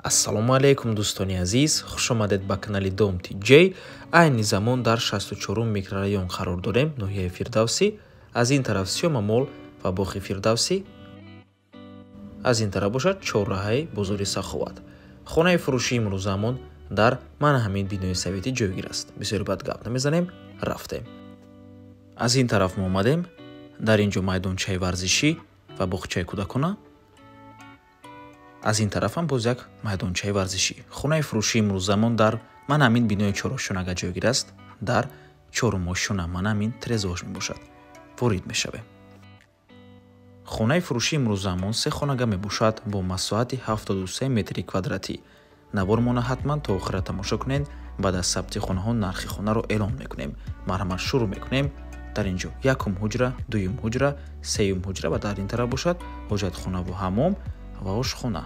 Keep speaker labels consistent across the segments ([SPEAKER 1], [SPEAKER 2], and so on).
[SPEAKER 1] Ассалому алайкум, дӯстони азиз, хуш омадед ба канали Дом ТҶ. Айни замон дар 64 микрорайон қарор дорем, ноҳияи Фирдавсӣ. Аз ин тараф Сиёма Мол ва боғи Фирдавсӣ, аз ин тараф бошад чорраҳаи бозори Саховат. Хонаи фурӯшии имрӯзамон дар мана ҳамин бинои советӣ ҷойгир аст. Бисёри бад гап намезанем, рафтем. Аз ин тараф мо омадем, дар ин ҷо майдончаи варзишӣ ва боғчаи кӯдакона. Аз ин тараф ҳам боз як майдончаи варзишӣ. Хонаи фурӯшии имрӯзамон дар мана ҳамин бинои чорошонага ҷойгир аст. Дар чорумошона мана ҳамин трезош мебошад. Ворид мешавем. Хонаи фурӯшии имрӯзамон се хонага мебошад бо масоҳати 73 метри квадратӣ. Навормона ҳатман то охира тамошо кунед. Баъд аз сабти хонаҳо нархи хонаро эълон мекунем. Марҳамат, шурӯъ мекунем. Дар ин ҷо якум ҳуҷра, дуюм ҳуҷра, сеюм ҳуҷра ва дар ин тараф бошад ҳоҷатхонаву ҳаммом ва ошхона.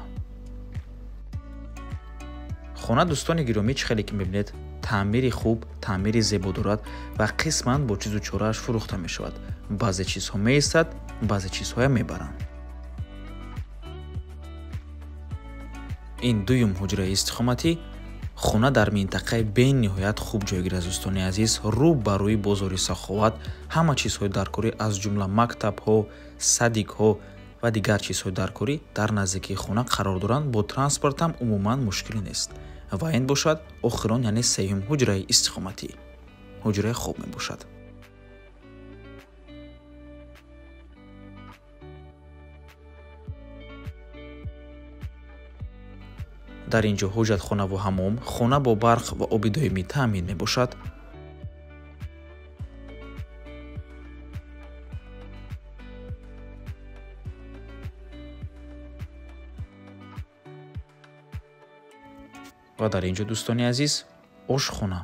[SPEAKER 1] Хона, дӯстони гиромӣ, чӣ хеле ки мебинед, таъмири хуб, таъмири зебо дорад ва қисман бо чизу чорааш фурӯхта мешавад. Баъзе чизҳо меистад, баъзе чизҳоя мебаранд. Ин дуюм ҳуҷраи истиқоматӣ. Хона дар минтақаи бениҳоят хуб ҷойгир аст, дӯстони азиз. Рӯ ба рӯи бозори Саховат, ҳама чизҳои даркорӣ аз ҷумла мактабҳо, садикҳо ва дигар чизҳои даркорӣ дар наздикии хона қарор доранд. Бо транспорт ҳам умуман мушкилӣ нест. Ва ин бошад охирон, яъне сеюм ҳуҷраи истиқоматӣ. Ҳуҷраи хоб мебошад. Дар ин ҷо ҳоҷатхонаву ҳаммом, хона бо барқ ва оби доимӣ таъмин мебошад. Ва дар ин ҷо, дӯстони азиз, ошхона.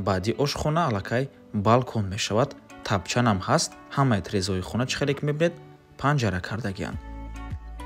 [SPEAKER 1] Баъди ошхона аллакай балкон мешавад. Тапчанам ҳаст. Ҳамаи трезои хона, чӣ хеле ки мебинед, панҷара кардагианд.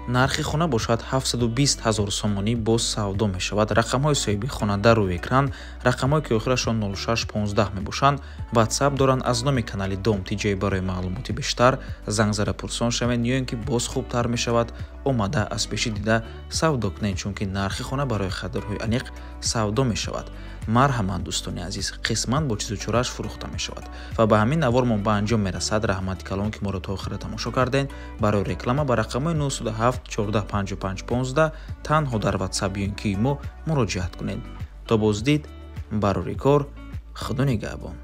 [SPEAKER 1] Нархи хона бошад 720 ҳазор сомонӣ боз савдо мешавад. Рақамҳои соҳиби хона дар рӯи экран, рақамҳое ки охирашон 0615 мебошанд, WhatsApp доранд. Аз номи канали Дом ТҶ барои маълумоти бештар занг зада пурсон шавед, ё ин ки боз хубтар мешавад омада аз пеши дида савдо кунед, чунки нархи хона барои харидорҳои аниқ савдо мешавад. Марҳамат, дӯстони азиз, қисман бо чизу чорааш фурӯхта мешавад. Ва ба ҳамин навормон ба анҷом мерасад. Раҳмати калон, ки моро то охира тамошо кардед. Барои реклама ба рақамҳои 907 14 55 15 танҳо дар WhatsApp ё ин ки мо муроҷиат кунед. То боздид, барори кор, Худо нигаҳбон.